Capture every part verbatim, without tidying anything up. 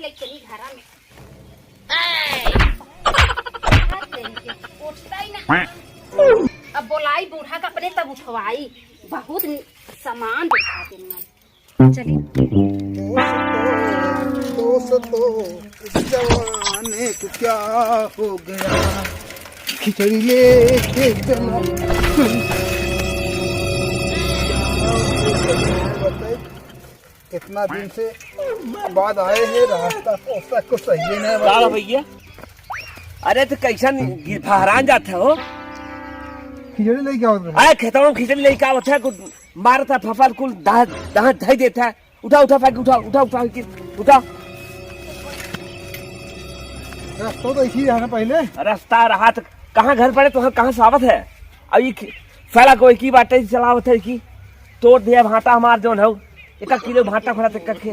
ले चली घरा में। उठता ही ना। अब बोलाई बूढ़ा का अपने तब उठवाई। बहुत नि-, सामान दिखा दे मन। चली। दोस्तों, दोस्तों, इस जमाने को क्या हो गया? खिचड़ी लेके चला। इतना दिन से बाद आए हैं, रास्ता पोस्ता कुछ सही नहीं का बा। भैया? अरे तो कैसन गि-, फहरान जात है हो? खिचड़ी लेके आवत रहे। अरे खेतवा में खिचड़ी लेके आवत है, कुछ मारत है फफर कुल दांत, दांत धई देत है। उठा, उठा, फेंक, उठा, उठा, उठा, उठा, उठा। रास्ता तो ऐसी है ना पहले। रास्ता रहा तो कहाँ घर पड़े तो कहाँ से आवत है? अब ये खि-, फैला कोई की बाटे चलावत है कि तोड़ दिया भाटा हमार जौन है। एक किलो भाटा खड़ा तक के।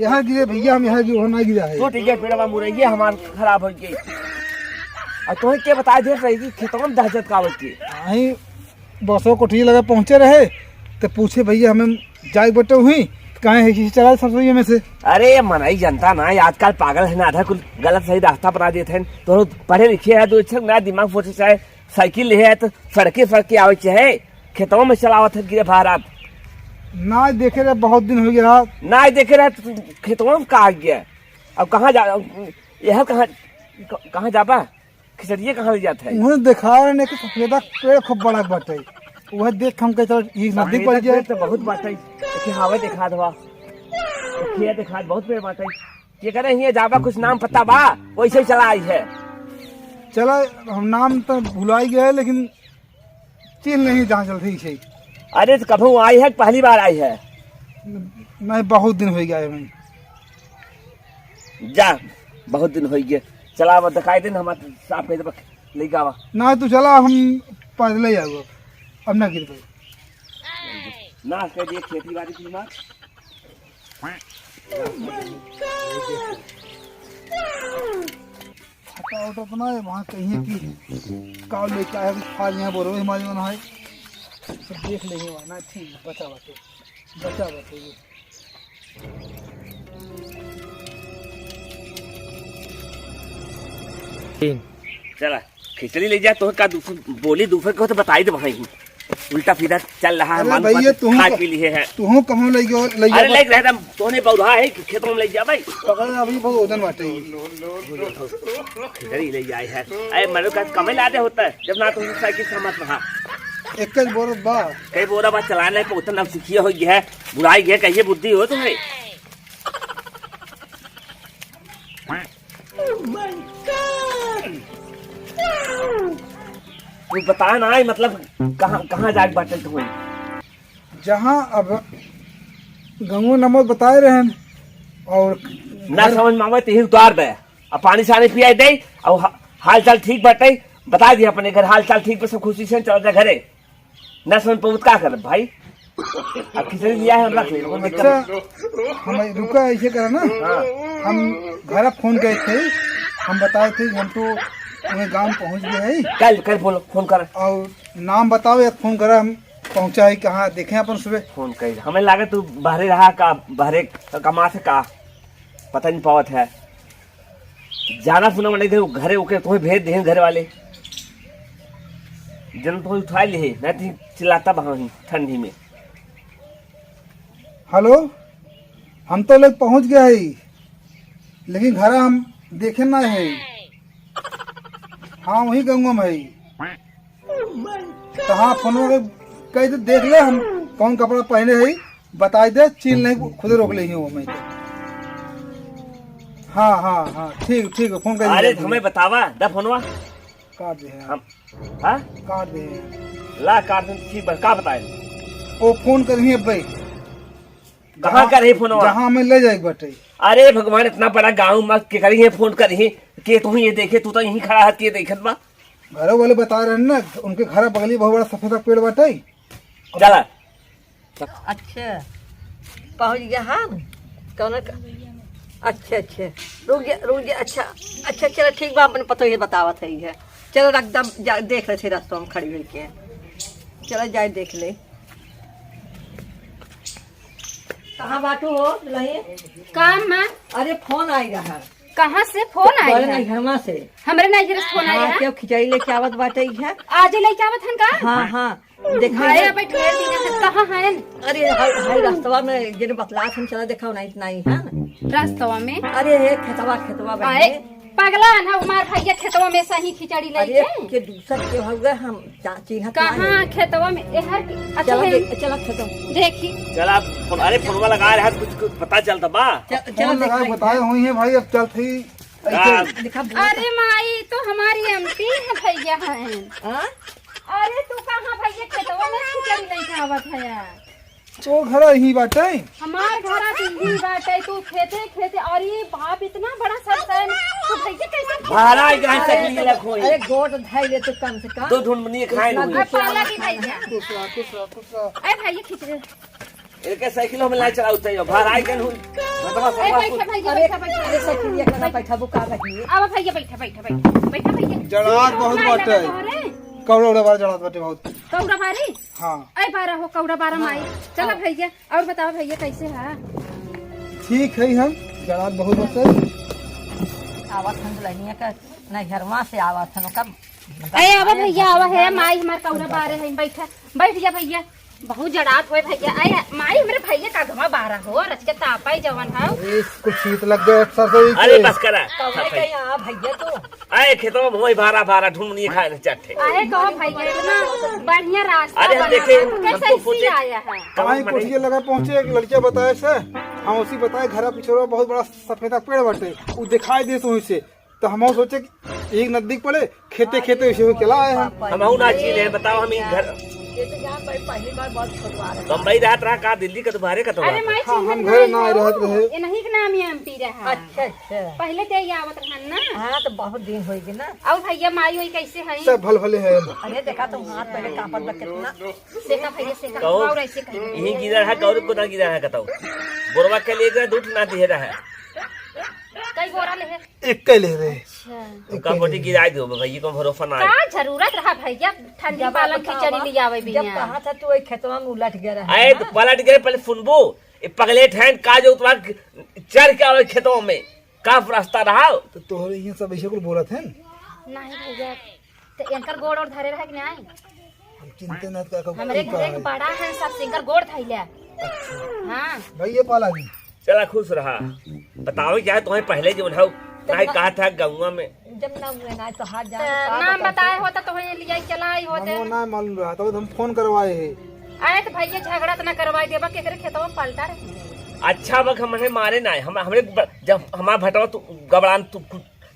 यहाँ गिरे भैया, हम यहाँ गिरे, वहाँ ना गिरा है। तो ठीक है, पेड़वा मुरैया हमार खराब हो गई। और तुम्हें क्या बताए दे रही कि खेतवा में दहशत का आवत की? आई बसो कोठी लगे पहुँचे रहे, तो पूछे, "भैया, हमें जाए बटे हुई, काहे है कि चला सरसोईया में से?" अरे, मनई जनता ना, आजकल पागल है ना, आधा कुल गलत सही रास्ता बना देते हैं। तो पढ़े लिखे है, दो अक्षर ना दिमाग सोचे, चाहे साइकिल ले है, तो सड़के सड़के आवे चाहे, खेतों में चलावत है, गिरे भारत। ना देखे रहे, बहुत दिन हो गया। ना देखे रहे, तो खेतों में का आ गया? अब कहाँ जा, यह कहाँ, कहाँ जाबा? खिचड़िया कहाँ ले जात है? उन्हें देखा रहे कि सफेदा पेड़ खूब बड़ा बाटे। वह देख हम कहते, "ई नजदीक सफेदा पड़ गया।" पेड़ तो बहुत बाटे। देखिए, हवा देखा दवा। देखिए, देखा, बहुत पेड़ बाटे। के करे हियाँ जाबा, कुछ नाम पता बा? वैसे ही चला आई है। चला, हम नाम तो भुलाई गए, लेकिन चीन नहीं जहाँ चलती है। अरे, तो कभू आई है कि पहली बार आई है? नहीं, बहुत दिन हो गया है भाई। जा, बहुत दिन हो गया। चला, अब दिखाई दे ना, हमारे साफ कह दे, ले जावा। ना, तू चला, हम पैदल ही आएगो, अब ना गिर पाए। ना, कह दिए खेती बाड़ी की ना। फटा उठत ना है, वहाँ कहिए कि का लेके आए, कुछ खा लिया, बोलो, हमारे मन है। तो देख लेंगे वहाँ ना, ठीक, बचा बाटे, बचा बाटे ये। चला, खिचड़ी ले जा, तो का दूसर बोली दूसर को तो बताई दे भाई। उल्टा सीधा चल रहा है, अरे मन भैया, पसंद तुहूँ खा क-, पी लिए है। तुहूँ कहूँ ले गयो, ले अरे गयो। ले रहे हम, तोने बौधा है कि खेतों में ले जा भाई। पकड़ अभी बहुत वजन बाटे। खिचड़ी ले जाए है। अरे मनो का कमे लादे होता है, जब ना तुम साइकिल समझ रहा। एक बोरत बा। कई बोरा बा चलाने पे उतना सीखिए हो गया है, बुढ़ाई गया, कहिए बुद्धि हो तुम्हें। तू बता ना, मतलब कहाँ, कहाँ जाके बाटे तू? जहाँ अब गंगू नमो बताए रहन और ना घर समझ में आवे, तो यही उतार दे। अब पानी सानी पियाई दे, और हा-, हाल चाल ठीक बाटे, बता दिया अपने घर हाल चाल ठीक बा, सब खुशी से चल जा घरे। ना समझ पाऊँ तो का करब भाई? अब खिचड़ी लिया है, हम रख ले, कोई दिक्कत अच्छा, नहीं। हम रुका, ऐसे करा ना, हाँ। हम घर फोन करे थे, हम बताए थे कि हम तो उन्हें गाँव पहुँच गए हैं। कल, कल फोन, फोन कर। और नाम बताओ या फोन करा, हम पहुँचा है कहाँ, देखें अपन सुबह। फोन कर, हमें लागे तू बहरे रहा का, बहरे कमा से का, पता नहीं पावत है। जाना सुना मने के घरे ओके तोहे भेज देहन घरे वाले। जन तो उठा लिए, नहीं तो चिल्लाता बहा ही ठंडी में। हेलो, हम तो लोग पहुँच गए हई, लेकिन घर हम देखे ना है। हाँ, वही गंगवा में है। तो हाँ, फोन में कह दे, देख ले हम कौन कपड़ा पहने है, बताई दे, चीन नहीं खुदे रोक ले ही हो मैं तो। हाँ, हाँ, हाँ, ठीक, ठीक है, फोन कर अरे, दे। हमें बतावा, दा फोनवा। काट दे हम। हाँ? काट दे। ला, काट दे, ठीक बा, का बताए? ओ फोन कर ही अब भाई। कहाँ जहाँ, कर ही फोनवा? जहाँ हमें ले जाए के बाटे। अरे भगवान, इतना बड़ा गाँव में के करी है फोन करी, के तू ये देखे, तू तो यहीं खड़ा है, के देखत बा। घरों वाले बता रहे हैं ना, उनके घर बगली बहुत बड़ा सफेदा पेड़ बाटे। चला। अच्छा, पहुँच गया हम। कौन क-, अच्छा, अच्छा, रुक जा, रुक जा। अच्छा, अच्छा, चलो ठीक बा, अपन पतो ही बतावत है, है। चलो रख दम, जा, देख ले थे रास्ता में खड़ी होके। चलो जाए देख ले। कहाँ बाटू हो दुलही? काम में। अरे फोन आई रहा। कहाँ से फोन आई तोरे रहा? नैहरवा से। हमरे नैहर से फोन आई हाँ, रहा? क्यों खिचड़ी लेके आवत बाटे है? आज लेके आवत हन का? हाँ, हाँ। देखा आए है? अब ढेर दिन से कहाँ हैं? अरे हाय, हाय रास्तवा में जेने बतलात हम चला देखा नहीं, नहीं है ना। रास्तवा में? अरे हे खेतवा, खेतवा आए। बहने। पगला है ना, हमार भैया खेतवा में से ही खिचड़ी अरे लेके। के दूसर के हो गए हम चा-, चिन्हत कहाँ नहीं। खेतवा में? एहर की, अच्छा चला है। दे-, चला खेतवा। देखी। चला फोन, अरे फोनवा लगा रहा है, कुछ, कुछ पता चलता बा? च-, चला फोन लगा देख बताए लेंगे। हुई है भाई, अब चलत ही। का? ऐसे देखा बोल। अरे माई, तो हमारी एमपी है भैया हैं। हाँ? अरे तू कहाँ भैया खेतवा में खिचड़ी लेके आवत है यार? तो घर ही बाटे। हमार घर तो ही बाटे, तू खेते खेते, अरे बाप इतना बड़ा सरसैन, तू भैया कैसे भाड़ा ही कहाँ से अरे, मिले खोई? अरे गोट धै ले तू कम से कम। दो ढुनमुनी खाए दूसरा हुई। दूसरा पाला भी भैया। दूसरा, दूसरा, दूसरा। अरे भैया खींच रे। एके साइकिल हम ला चलाऊ तैयो, भाड़ा ही कन हुई। मतलब अरे सब बैठा भैया, अरे, बैठा, बैठा। अरे साइकिल ये करा बैठा बुका रही है। अब भैया बैठा, बैठा, बैठा, बैठा भैया। जड़ात बहुत ना बाटे। लगा तोहरे। कौड़ा उड़ा बार जड़ात बाटे बहुत। कौड़ा बारी? हाँ। ऐ बारा हो, कौड़ा बारा माई। चला भैया, और बतावा भैया, कैसे है? ठीक है हम, जड़ात बहुत होते। आवत हम दुल्हनिया का नैहरवा से आवत हन, ओकर ऐ आवा भैया, आवा है, माई हमार कौड़ा बारे है, बैठा, बैठ जा भैया। बहुत जड़ात होए भैया, ऐ माई हमरे भैया का घमा बारा हो, रच के तापाई जवन है। अरे, कुछ शीत लग गए सरसों के। अरे, बस करा। कौन है कहीं आ भैया तू? आए खेतवा में वही भारा भारा ढुमनी खाए ले चट्टे। आए कहो भैया, इतना बढ़िया रास्ता अरे हम बना देखे, है। कैसे हमको ऐसी पूछे। आया है? कमाई कोठिया लगा पहुँचे, एक लड़किया बताए से, हम उसी बताए घर का पिछोरा बहुत बड़ा सफेदा पेड़ बाटे, उ दिखाई दे से वहीं से, तो हम सोचे कि एक नजदीक पड़े, खेते खेते उसे चला आए हैं। हम हूँ ना चीन है, बताओ हम ही घर ये तो यहाँ पर पहली बार बहुत छोटवा रहा। बम्बई रहत रहा का, दिल्ली का तुम्हारे का तो अरे माई हाँ, हम चिन्हत घर नहीं ना हो। रहत रहे। ये नहीं के नाम ये एमपी रहा। अच्छा, अच्छा। पहले ते ही आवत रहन ना। हाँ, तो बहुत दिन होई गए ना। और भैया माई वही कैसे हैं? सब भल भले हैं। अरे देखा तुम हाथ पहले कांपत बा कितना। सेका भैया सेका। कहो, और ऐसे कहिए। यही गिरा है, गौरव को ना गिरा है, कतौ। बोरवा के लिए गए, दूध ना दिए रहा है। कई बोरा ले है? एक के ले रहे। अच्छा। एक उनका के बोटी ले गिरा दो, भैया को भरोसा ना है। का जरूरत रहा भैया, ठंडी जब पालन आप खिचड़ी बतावा, ले आवे जब बिना। कहा था तू एक खेतवा में उलट गया रहा अरे ना। तो पलट गए, पहले सुनबो। ये पगले ठहन का जो तुम्हारा चढ़ के आवे खेतों में। का रास्ता रहा? तो तोहरे ये सब ऐसे कुल बोलत हैं? नहीं भैया, तो इनकर गोड़ और धरे रहे कि नहीं? हम चिंते ना कर, हमरे घरे के बड़ा है, सब सिंगर गोड़ धइले। अच्छा। हाँ। भैया पाला जी। चला खुश रहा। बताओ क्या तुम्हें पहले जो उठाओ, नहीं कहा था गौवा में। जब ना हुए ना तो हाथ जान तो नाम बताए होता तो वहीं लिया चला आई होते। हमको ना मालूम रहा, तब हम फोन करवाए हैं। आए तो भैया झगड़ा तो ना करवाई देबा, केकरे खेतवा में पलटा रहे। अच्छा बक हम मारे ना, हम, हमरे ब-, जब हमारा भटवा तू गबड़ान तू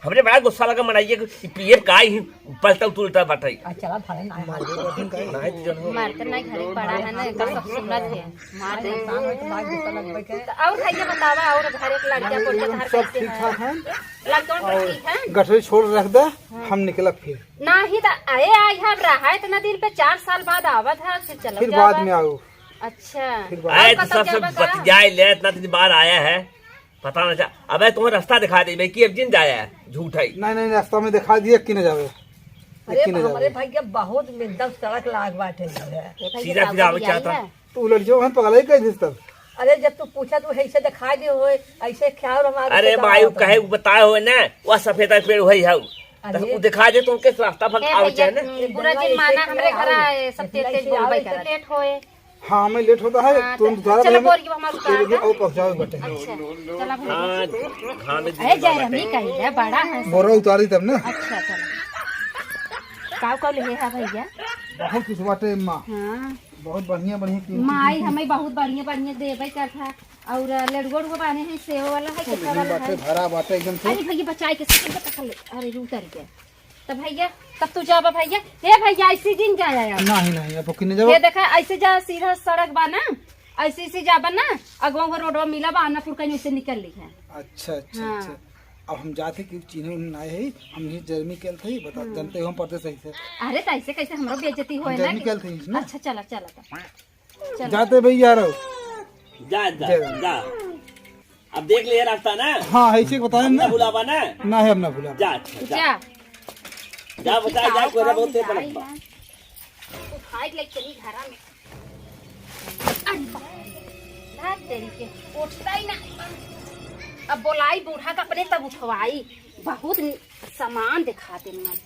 हमरे बड़ा गुस्सा लगा मनाइए कि पीएफ का ही पलटा उल्टा बटाई। आ, चला भाई, ना मार दे, दो दिन का ही। नहीं तो जन हो। मार तो नहीं, घर ही पड़ा है ना, एकर सब सुनत है। मार दे। इंसान हो तो भाई गुस्सा लगबे के। तो और भैया बतावा, और घर एक लड़का कोठा धार सब कैसे ठीक है? ठाक है। लड़का उनका और ठीक है? गठरी छोड़ रख दे, हाँ। हम निकलब फिर। नहीं तो आए, आई हम रहा इतना दिन पे, चार साल बाद आवत है, फिर चलो फिर जावा। बाद में आओ। अच्छा। फिर बाद आए और तो कतौ सबसे जाबा का? बतियाए ले, इतना दिन बाद आया है। पता ना चला। अबे तुम्हें रास्ता दिखा दे, भाई, कि अब जिन जाया है, झूठ है। नहीं, नहीं, रास्ता में दिखा दिया कि न जावे। अरे, कि न जावे। हमारे भाई के बहुत एकदम सड़क लाग बाटे जो है। ये भाई सीधा के सीधा आवे बाबू चाहता। आई है। तू लड़ जाओ, हम पगला ही कह दिस तब। अरे, जब तू पूछा, तू ऐसे दिखा दे होए, ऐसे ख्याल हमारे अरे, से भाई, दवा कहे, वो बताए होए ना, वो सफेदा पेड़ वही है। अरे। तो वो दिखा दे, तो उनके रास्ता भग ए आवे भैया, चाहे ना। पूरा दिन माना हमरे घर आए, सब तेज तेज बोलबे करे। लेट होए। हाँ, हमें लेट होता है, हाँ, तुरंत तो उतारा चलो, था बोरियो हमार उतार ये दे। और पहुँचावे बटे। अच्छा, चला भैया। हाँ, हाँ, मैं ए, जय रमी कही है, बड़ा है। बोरा उतारी तब ना। अच्छा, चलो। काव काव ले है भैया? बहुत कुछ बाटे अम्मा। हाँ। बहुत बढ़िया, बढ़िया कीमती माई चीज। हमें बहुत बढ़िया, बढ़िया देवे कर था। और लड़ुआ उड़ुआ बाने हैं, सेव वाला है, ओ, कितना वाला बाटे, है? भरा बाटे एकदम से। अरे भैया, बचाए के साइकिल पे पकड़ ले। अरे, उतर गया। तो भैया, तब तू जाबा भैया। हे भैया, ऐसे जिन जाया यार। नहीं, नहीं, अब किने जाबा? ये देखा, ऐसे जा, सीधा सड़क बा ना, ऐसे, ऐसे जाबा ना, अगवा वो रोडवा मिला बा, आनापुर कहीं से निकल ली है। अच्छा, अच्छा, हाँ। अच्छा। अब हम जाते कि चिन्हे उन्हें ना है, हम ये जर्मी के थे, बता, हाँ। जानते हो हम पढ़ते सही से। अरे, तो ऐसे कैसे हमरो बेइज्जती होए ना जर्मी कि के थे ना। अच्छा, चला, चला तो। चल। जाते भैया रहो। जा, जा, जय राम। जा। अब देख ले रास्ता ना। हाँ, ऐसे बताए ना। भुलावा ना। ना है, हम ना भुलावा। जा, अच्छा, जा। जा। जा, बता, जा, कोई ना बहुत तेज बड़क बा। उठाई के ले चली घरा में। अरे बाप रे। ना आ, तेरी के उठता ही ना। अब बोलाई बूढ़ा का अपने, तब उठवाई। बहुत नि-, सामान दिखाते मन।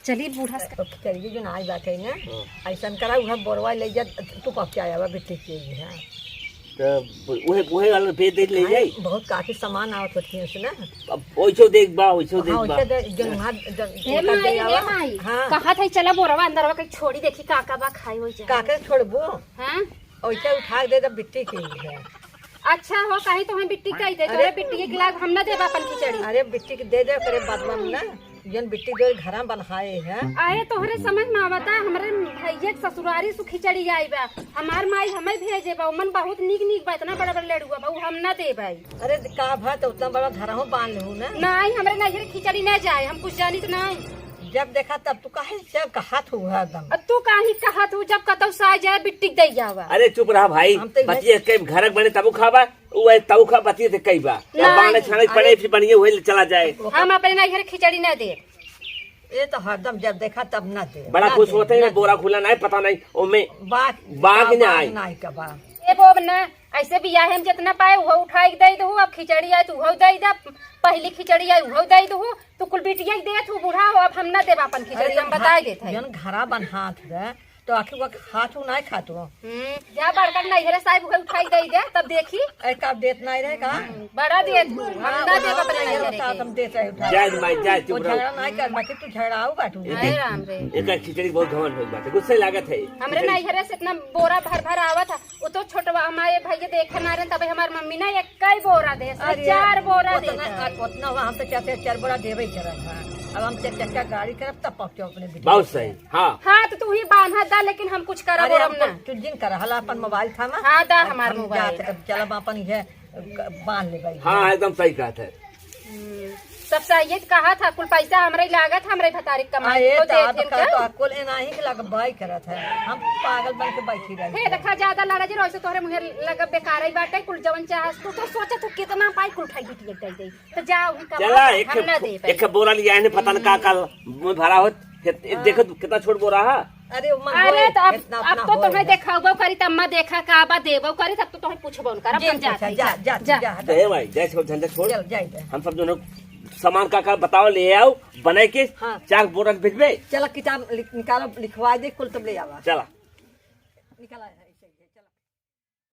चली बूढ़ा से। अब खिचड़ी जो ना आई बात है ना, हाँ। ऐसन करा, उहे बोरवा ले जा, तू पहुँचा आवा, बिट्टी के लिए, हाँ। तो उहे, उहे वाला भेज दे, ले आई, जाई। बहुत काफी सामान आवत होती है उससे ना। अब ओइसो देख बा, ओइसो देख हाँ, बा। ओइसे दे, जन वहाँ, जन, हे उनका माई, दे हे आवा। माई, हाँ। कहा था, चला बोरवा अंदर वा कहीं छोड़ी, देखी का का बा खाई होई जाए। का के छोड़बो? हाँ? ओइसे उठा के दे दे, बिट्टी के लिए। अच्छा हो, कहीं तो हम बिट्टी कही दे, अरे। तोहरे बिट्टी के लाग हम ना देबा अपन खिचड़ी। अरे बिट्टी के दे दे, करे बात बन ना, जन बिट्टी दे घर में बनाए है। अरे तोहरे समझ में आवता, हमरे भैया के ससुरारी से खिचड़ी आई बा, हमार माई हमें भेजे बा, उमन बहुत नीक नीक बा, इतना बड़ा बड़ा लड़ुआ बा, उ हम ना देबै। अरे का भा तो उतना बड़ा घर हो बांध लहू ना। नहीं, हमरे नैहर खिचड़ी ना जाए, हम कुछ जानित नहीं। जब देखा तब तू काहे जब कहत हु हरदम? अब तू काहे कहत हु, जब कतौ से आ जाए बिट्टी दे जावा। अरे चुप रहा भाई, हम तो बतिया कई घर बने तबू खाबा, उ है तबू खा बतिया ते कई बा। नहीं। बाने छाने पड़े फिर बनिए हुए चला जाए। हम अपने नैहर खिचड़ी ना दे। ये तो हरदम जब देखा तब ना दे। बड़ा ना खुश दे, होते ना हैं, दे। बोरा खुला नहीं, पता नहीं, ओमे बाग, बाग बाग ना आई। नहीं का बा। ए बोब ना, ऐसे बियाहे में जितना पाए उहो उठाई के दे दहु, अब खिचड़ी आए तो उहो दे दे, पहली खिचड़ी आए उहो दे दहु, तू कुल बिटिया के देत हु बूढ़ा हो, अब हम ना देब अपन खिचड़ी, अरे हम जब बताए भा-, देत है। जन घरा बन हाथ दे, तो आखिर वो हाथ हु नहीं खात हो। हम्म, जा बड़का नैहरे साहब उहे उठाई दे दे, तब देखी। ए, का देत नहीं रहे का? हम्म, बड़ा देत हु, हम ना देब अपने नैहरे के। हम देत रहे उठाई। जाए माई, जाए, वो चुप रहो। झगड़ा नहीं कर, बाकी तू झगड़ाऊ बाटू। एक, हाय राम रे। एक खिचड़ी बहुत घमंड हो बाटे, गुस्से लागत है। हमरे खिचड़ी। नैहरे से इतना बोरा भर भर आवत है, वो तो छोटवा हमारे भैया देखे ना रहे, तबे हमार मम्मी ना एक कई बोरा दे, अरे, चार बोरा दे उतना, दे। उतना हुआ, हम तो चार, चार, चार बोरा देबे करब, हाँ। अब हम चार चक्का गाड़ी करब, तब पहुँचो अपने बिटिया बहुत के। सही, हाँ। हाँ, तो तू ही बांधा दा, लेकिन हम कुछ करब अरे, उरब हम ना। तो तू जिन कर, हला अपन मोबाइल थामा। हाँ, दा अब हमार हम मोबाइल। जात, अब चलब अपन ये क-, बांध ले भाई। हाँ, एकदम सही कहत है। हम्म, तब से ये कहा था, कुल पैसा हमरे लागत, हमरे भतारी कमाई अरे, को तो दे आप दिन का का। तो अकुल ए नाही के लगबाई करत है, हम पागल बन के बैठी रही। हे देखा, ज्यादा लड़ा जी, रोइसे तोहरे मुँहे लगा बेकार ही बाटे, कुल जवन चाहस तू तो सोचा तू कितना पाई, कुल उठाई बिटिया दे दे। तो जा, उही कमा, चला, एक हम ना दे पाई। एक बोरा लिया है, पता न का का में भरा होत। ये, ये हाँ। देखो, कितना छोट बोरा है। अरे, उमन अरे, होए, तो अब, इतना अब अपना तो होए तोहे है। देखाबो करी, तब मैं देखा का बा देबो करी, तब तो तोहे पूछबो न करब, जी, हम जात पूछा, हई, जा, जा, जा, जा। जा, जा। दे भाई, जय छोड़, झंझट छोड़। चल, जाए दे। हम सब दोनों सामान का का बताओ, ले आओ, बनाए के हाँ। चार बोरा भेजबे। चला, किताब लिख-, निकालो, लिखवा दे, कुल तब ले आवा। चला। निकाला है।